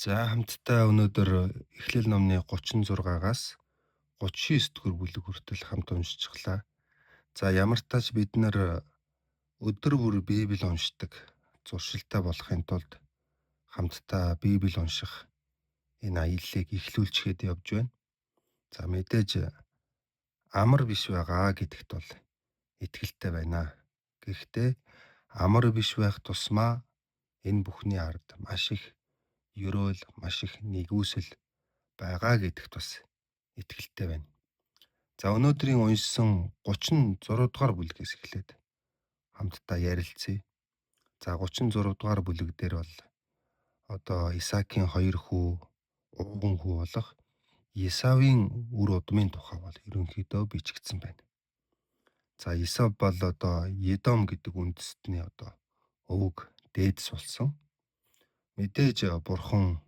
За хамтдаа өнөөдөр Эхлэл номны 36-аас 39 дугаар бүлэг хүртэл хамт уншчихлаа. За ямар тач бид нар өдөр бүр Библи уншдаг зуршилтай болохын тулд хамтдаа Библи унших энэ аяллыг эхлүүлчихэд явж байна. За мэдээж амар биш байгаа гэдэгт бол итгэлтэй байна. Гэхдээ амар биш байх тусмаа энэ бүхний ард маш их ерөөл, маш их нэгүсэл байгаа гэдэгт бас итгэлтэй байна. За өнөөдрийн уншсан 36 дугаар бүлгээс эхлээд хамтдаа ярилцъя. За 36 дугаар бүлэг дээр бол одоо Исаакийн хоёр хүү, ууган хүү болох Есавын үр удмын тухай бол ерөнхийдөө бичигдсэн байна. За Есав бол одоо Едом гэдэг үндэстний одоо өвөг дээдс болсон. Мэдээж бурхан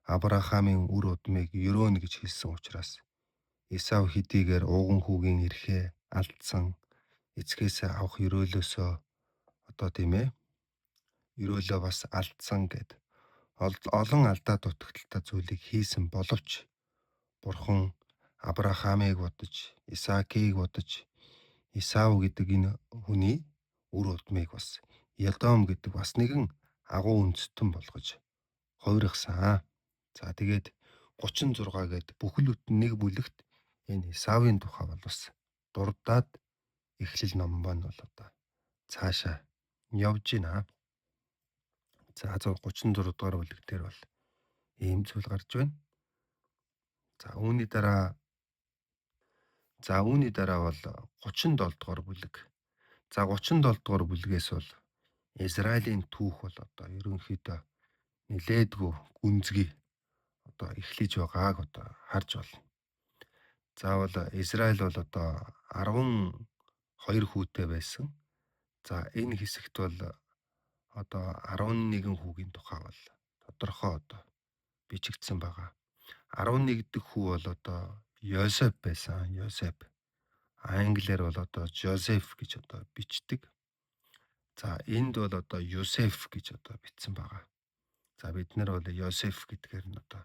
Авраамийн үр удмыг ерөөнө гэж хэлсэн учраас Исав хэдийгээр ууган хүүгийн эрхээ алдсан, эцгээсээ авах ерөөлөөсөө одоо тийм ерөөлөө бас алдсан гэд олон алдаа дутагдaltaй зүйлийг хийсэн боловч бурхан Авраамыг бодож, Исаакийг бодож, Исав гэдэг энэ хүний үр удмыг бас Едом гэдэг бас нэгэн агуу үндэстэн болгож хувиргасан. За тэгээд 36 гээд бүхэл бүтэн нэг бүлэгт энэ Исавын тухай бол бас дурдаад Эхлэл ном маань бол одоо цаашаа явж байна. За 36 дугаар бүлэг дээр бол ийм зүйл гарч байна. За үүний дараа бол 37 дугаар бүлэг. За 37 дугаар бүлгээс бол Израилийн түүх бол одоо ерөнхийдөө нилээдгүй гүнзгий одоо эхлэж байгааг одоо харж байна. Заавал Израиль бол одоо 12 хүүтэй байсан. За энэ хэсэгт бол одоо 11 хүүгийн тухай бол тодорхой одоо бичигдсэн байгаа. 11 дэх хүү бол одоо Йосеф байсан. Йосеф. Англиар бол одоо Жозеф гэж одоо бичдэг. За энд бол одоо Юсеф гэж одоо бичсэн байгаа. За бид нар бол Йосеф гэдгээр нь одоо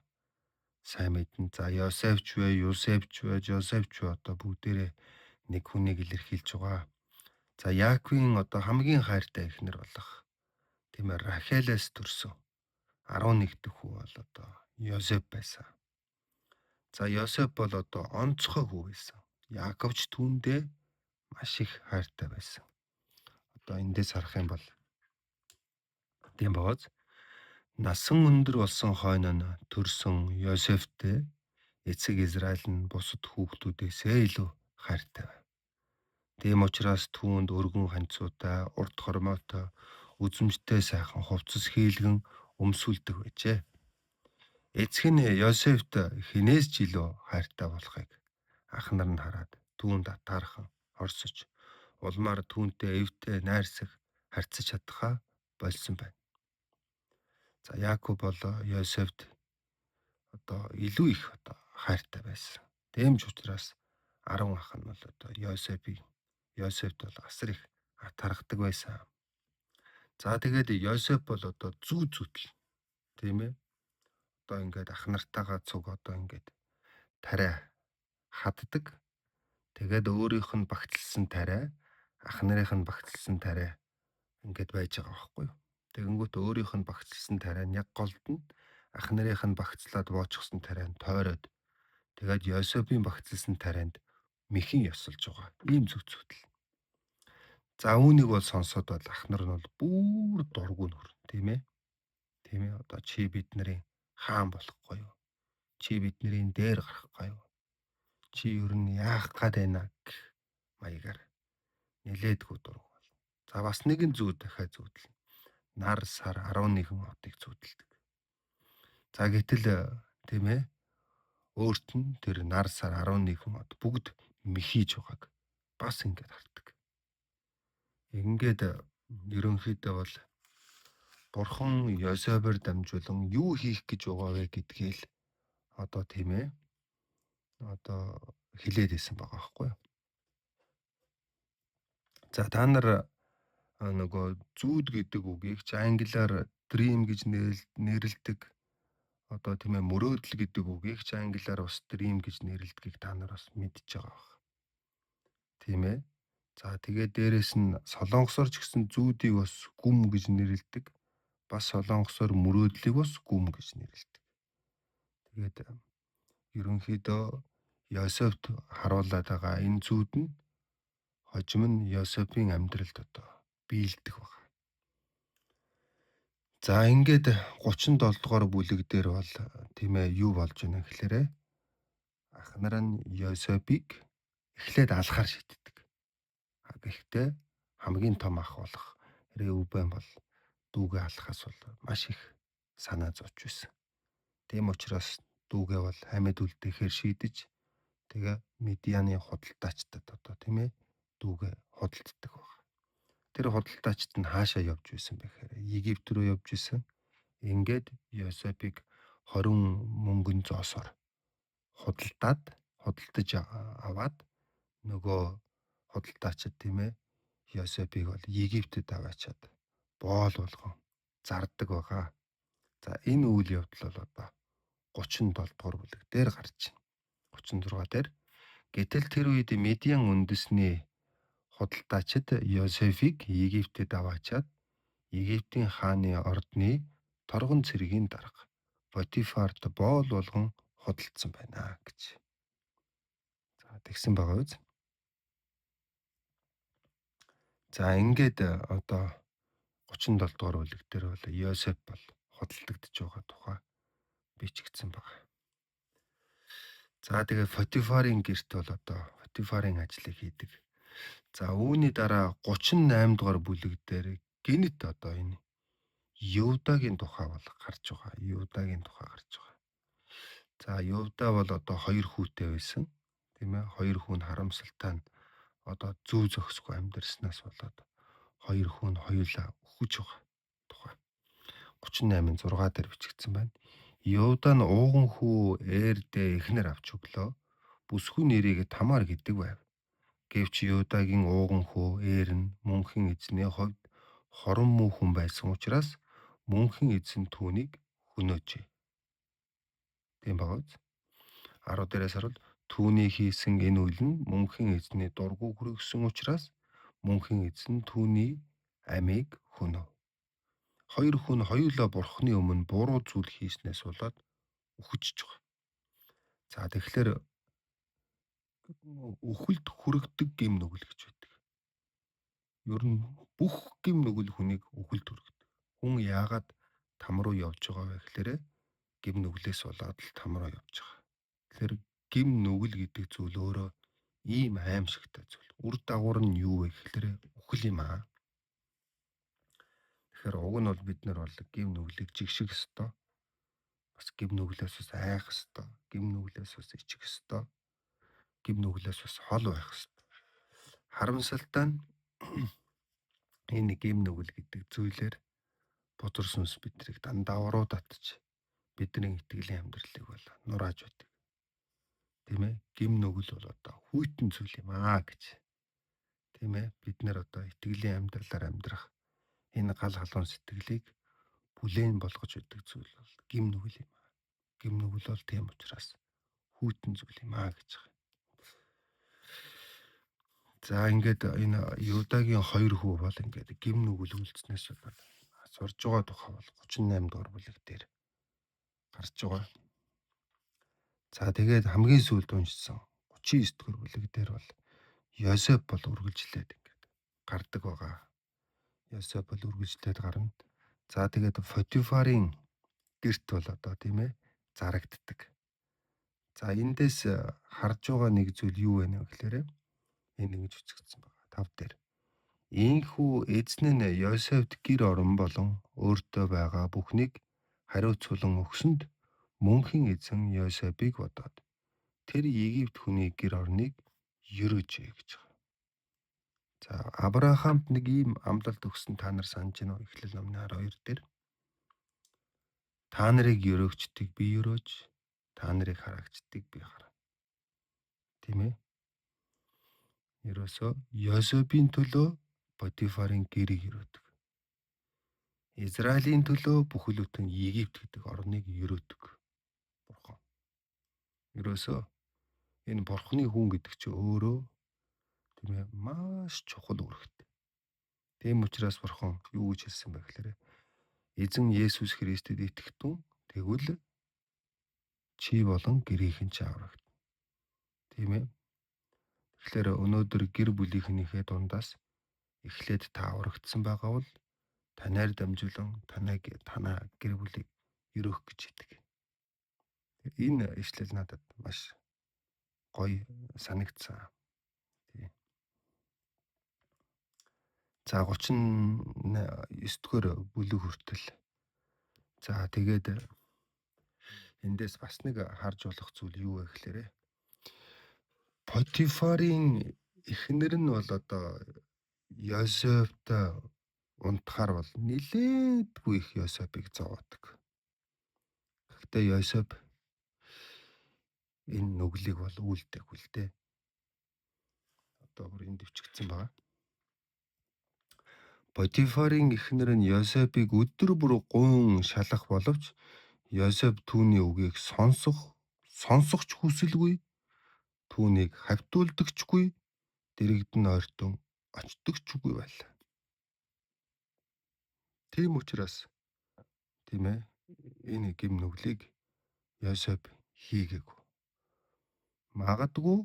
сайн мэднэ. За Йосеф ч вэ, Юсеф ч вэ, Жозеф ч вэ одоо бүгдээрээ нэг хүнийг илэрхийлж байгаа. За Яаковын одоо хамгийн хайртай эхнэр болох тийм Рахелээс төрсөн 11 дэх хүү бол одоо Йосеф байсан. За Йосеф бол одоо онцгой хүү байсан. Яаковч түүндээ маш их хайртай байсан. Одоо эндээс харах юм бол тийм бооз. Насан өндөр болсон хойно нь төрсөн Йосефтэй эцэг Израиль нь бусад хүүхдүүдээсээ илүү хайртай байв. Тийм учраас түүнд өргөн ханьцуутай, урт хормойтой, үзэмжтэй сайхан хувцас хийлгэн өмсүүлдэг байжээ. Эцэг нь Йосефт хэнээс ч илүү хайртай болохыг ах нар нь хараад түүнд атаархан хорсож улмаар түүнтэй эвтэй найрсаг харьцаж чадхаа болсон байна. За Яаков бол Йосефт одоо илүү их одоо хайртай байсан. Тийм ч учраас 10 ах нь бол одоо Йосефт бол асар их атаархдаг байсан. За тэгээд Йосеф бол одоо зүү зүтэл тийм одоо ингээд ах нартайгаа цуг одоо ингээд тариа хаддаг. Тэгээд өөрийнх нь багцлсан тариа, ах нарын нь багцлсан тариа ингээд байж байгаа байхгүй юу. Тэгэнгүүт өөрийнх нь багцлсан тариа нь яг голд нь, ах нарын нь багцлаад воочсон тариа нь тойроод тэгээд Йосефийн багцлсан тарианд мэхэн ёсолж байгаа. Ийм зүг зүтэл. За үүнийг бол сонсоод бол ах нар нь бол бүр дургүй нөрн тийм ээ. Тийм ээ, одоо чи бидний хаан болохгүй юу? Чи бидний дээр гарахгүй юу? Чи ер нь яах гад байна гэх маягаар нилээдгүй дургүй бол. За бас нэгэн зүү дахиад зүүдлэн. Нар сар 11 одыг зүүдэлдэг. За гэтэл тийм өөрт нь тэр нар сар 11 од бүгд мэхийж байгааг бас ингээд хардаг. Ингээд ерөнхийдөө бол Бурхан Йосефээр дамжуулан юу хийх гэж байгаа вэ гэдгийг л одоо тийм одоо хэлээд байсан байгаа байхгүй юу. За та нар нөгөө зүүд гэдэг үгийг ч англиар dream гэж нэрлэдэг. Одоо тийм ээ, мөрөөдөл гэдэг үгийг ч англиар бас dream гэж нэрлэдгийг та нар бас мэдж байгаа бах. Тийм ээ. За тэгээд дээрэс нь солонгосоор ч гэсэн зүүдийг бас гүм гэж нэрлэдэг. Бас солонгосоор мөрөөдлийг бас гүм гэж нэрлэдэг. Тэгээд ерөнхийдөө Йосефт харуулад байгаа энэ зүүд нь хожим нь Йосефийн амьдралд одоо биелдэг баг. За ингээд 37 дугаар бүлэг дээр бол тийм ээ юу болж байна гэхлээрэ ах нар нь Йосефийг эхлээд алхаар шийддэг. Гэхдээ хамгийн том ах болох Реүбен бол дүүгээ алхахаас бол маш их санаа зовж байсан. Тийм учраас дүүгээ бол амьд үлдээхээр шийдэж тэгээ Медианы худалдаачдад одоо тийм ээ дүүгээ худалддаг баг. Тэр худалдаачд нь хаашаа явж байсан бэ гэхээр Египт рүү явж исэн. Ингээд Йосефийг 20 мөнгөн зоосоор худалдаж аваад нөгөө худалдаачид тийм ээ Йосефийг бол Египтэд аваачаад боол болгон зардаг байгаа. За энэ үйл явдал бол одоо 37 дугаар бүлэг дээр гарч байна. 36 дээр гэтэл тэр үед Медиан үндэсний худалдаачид Йосефийг Египтэд аваачаад Египтийн хааны ордны торгон цэргийн дарга Потифарт боол болгон худалдсан байна гэж. За тэгсэн байгаа биз? За ингээд одоо 37 дугаар бүлэг дээр бол Йосеф бол худалдагдж байгаа тухай бичигдсэн байна. За тэгээ Потифарын гэрт бол одоо Потифарын ажлыг хийдэг. За үүний дараа 38 дугаар бүлэг дээр гинэт одоо энэ Юудагийн тухай бол гарч байгаа. Юудагийн тухай гарч байгаа. За Юуда бол одоо хоёр хүүтэй байсан. Тийм ээ, хоёр хүн харамсалтай нь одоо зүү зохисгүй амьдарснаас болоод хоёр хүн хоёулаа үхэж байгаа тухай 38-ын 6 дээр бичигдсэн байна. Юуда нь ууган хүү Эрдээ эхнэр авч өглөө. Бүсгүй нэрийг Тамар гэдэг байв. Гэвч Юудагийн ууган хүү Эр нь мөнхийн эзний хувьд хорон муу хүн байсан учраас мөнхийн эзэн түүнийг хөнөөжээ. Тийм байгаа биз? 10 дээрээс харуул түүний хийсэн энэ үйл нь мөнхийн эзний дургу хүргэсэн учраас мөнхийн эзэн түүний амийг хөнөв. Хоёр хүн хоёулаа бурхны өмнө буруу зүйл хийснээс болоод үхэж байгаа. За тэгэхээр үхэлд хүргэдэг гэм нүгэл гэж байдаг. Ер нь бүх гэм нүгэл хүнийг үхэлд хүргэдэг. Хүн яагаад там руу явж байгаа вэ гэхээр гэм нүглээс болоод л там руу явж байгаа. Тэгэхээр гэм нүгэл гэдэг зүйл өөрөө ийм аимшигтай зүйл. Үр дагавар нь юу вэ гэхээр үхэл юм аа. Тэгэхээр уг нь бол бид нар бол гэм нүглийг жигших ёстой. Бас гэм нүглээс бас айх ёстой. Гэм нүглээс бас ичих ёстой. Гэм нүглээс бас хол байх ёстой. Харамсалтай нь энэ гэм нүгэл гэдэг зүйлээр бузар сүнс биднийг дандаа уруу татж бидний итгэлийн амьдралыг бол нурааж байдаг. Тийм ээ? Гэм нүгэл бол одоо хүйтэн зүйл юм аа гэж. Тийм ээ? Бид нэр одоо итгэлийн амьдралаар амьдрах энэ гал халуун сэтгэлийг бүлээн болгож өгдөг зүйл бол гэм нүгэл юм аа. Гэм нүгэл бол тийм учраас хүйтэн зүйл юм аа гэж байгаа. За ингээд энэ Юдагийн хоёр хүү бол ингээд гэм нүгэл үлдснээс болоод сурж байгаа тухай бол 38 дугаар бүлэг дээр гарч байгаа. За тэгээд хамгийн сүүлд уншсан 39 дугаар бүлэг дээр бол Йосеф бол үргэлжлээд ингээд гардаг байгаа. Йосеф бол үргэлжлээд гарна. За тэгээд Потифарын гэрт бол одоо тийм ээ зарагддаг. За эндээс харж байгаа нэг зүйл юу вэ гэхээр энэ ингэж үцгдсэн байгаа. 5 дээр. Ийхүү эзэн нь Йосефт гэр орон болон өөртөө байгаа бүхнийг хариуцуулан өгсөнд мөнхийн эзэн Йосефийг бодоод тэр Египт хүний гэр орныг ерөөжээ гэж байгаа. За Авраамд нэг ийм амлалт өгсөн та нар санаж байна уу? Эхлэл номны 12 дээр. Та нарыг ерөөгчдийг би ерөөж, та нарыг хараагчдыг би харна. Тийм ээ? Ерөөсөө Йосефийн төлөө Потифарын гэрийг ерөөдөг. Израилийн төлөө бүхэл бүтэн Египт гэдэг орныг ерөөдөг. Ерөөсөө энэ бурхны хүн гэдэг чинь өөрөө, тийм ээ, маш чухал үүрэгтэй. Тийм учраас бурхан юу гэж хэлсэн бэ гэхээр эзэн Есүс Христэд итгэтэн тэгвэл чи болон гэрийнхэн чи аврагдана. Тийм ээ. Тэгэхээр өнөөдөр гэр бүлийнхнийхээ дундаас эхлээд та аврагдсан байгаа бол танаар дамжуулан танаа гэр бүлийг өрөөх гэж идэг. Энэ ишлэл надад маш гоё санагдсан. Тий. За 39 дугаар бүлэг хүртэл. За тэгээд эндээс бас нэг харж болох зүйл юу вэ гэхээр Потифарын эхнэр нь бол одоо Йосефтэй унтахаар бол нилээдгүй их Йосефийг зовоодог. Гэхдээ Йосеф энэ нүглийг бол үйлдэггүй л дээ. Одоо бүр энд өвчгдсэн байгаа. Потифарын эхнэр нь Йосефийг өдөр бүр гуйн шалах боловч Йосеф түүний үгийг сонсох ч хүсэлгүй, түүнийг хавтуулдагчгүй, дэрэгдэн ойртон очдогчгүй байлаа. Тийм учраас, тийм ээ, энэ гэм нүглийг Йосеф хийгээгүй. Магадгүй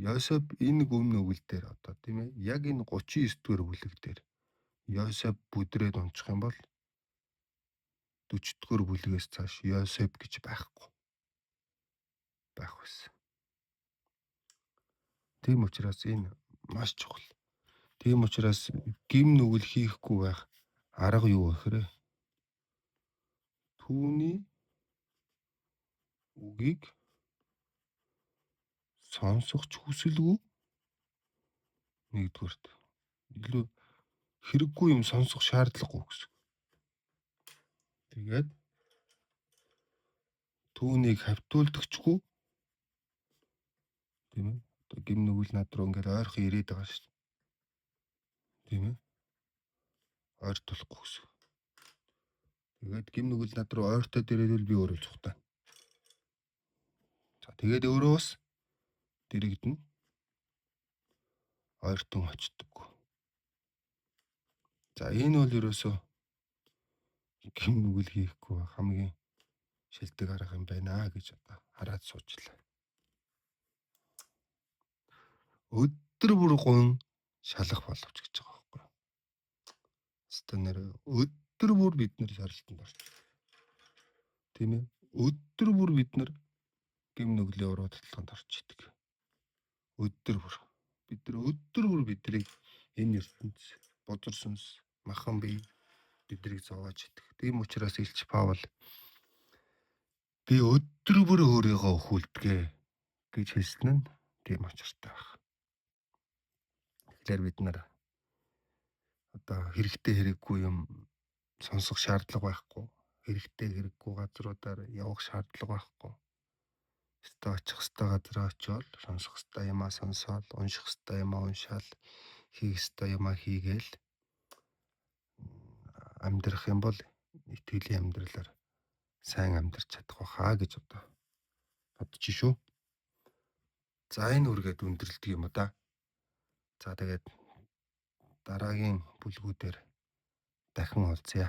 Йосеф энэ гэм нүгэл дээр одоо, тийм ээ, яг энэ 39 дугаар бүлэг дээр Йосеф бүдрээд унчих юм бол 40 дугаар бүлгээс цааш Йосеф гэж байхгүй байх байсан. Тийм учраас энэ маш чухал. Тийм учраас гэм нүгэл хийхгүй байх арга юу вэ гэхээр түүний үгийг сонсох ч хүсэлгүй, нэгдүгээрт илүү хэрэггүй юм сонсох шаардлагагүй гэсэн. Тэгээд түүнийг хавтуулдагчгүй, тийм ээ. Одоо гэм нүгэл над руу ингээд ойрхон ирээд байгаа шүү дээ. Тийм ээ. Ойртуулахгүй гэсэн. Тэгээд гэм нүгэл над руу ойртоод ирээд би өөрөө цухтаа. За тэгээд өөрөө бас дэрэгдэнэ. Ойртон очдоггүй. За энэ бол ерөөсөө гэм нүгэл хийхгүй хамгийн шилдэг арга юм байна гэж одоо хараад суучлаа. Өдөр бүр гуйн шалах боловч гэж байгаа байхгүй юу? Хэвээ нэр өдөр бүр бид нэр шаралтанд орчих. Тийм ээ. Өдөр бүр бид нар гэм нүглийн уруу татлаганд орж идэг. Өдөр бүр. Бид нар өдөр бүр биднийг энэ ертөнц, бузар сүнс, махан бие биднийг зовоож идэг. Тийм учраас Илч Паул би өдөр бүр өөрийгөө өхүүлдэг гэж хэлсэн нь тийм учиртай байна. Тэгэхээр бид нар одоо хэрэгтэй хэрэггүй юм сонсох шаардлага байхгүй, хэрэгтэй хэрэггүй газруудаар явах шаардлага байхгүй. Өстө очих ёстой газараа очиод, сонсох ёстой юмаа сонсоол, унших ёстой юмаа уншаал, хийх ёстой юмаа хийгээл амьдрах юм бол итгэлийн амьдралаар сайн амьдарч чадах байхаа гэж одоо бодож шүү. За энэ үргээд өндөрлөдөг юм да. За тэгээд дараагийн бүлгүүдээр дахин уулзъя.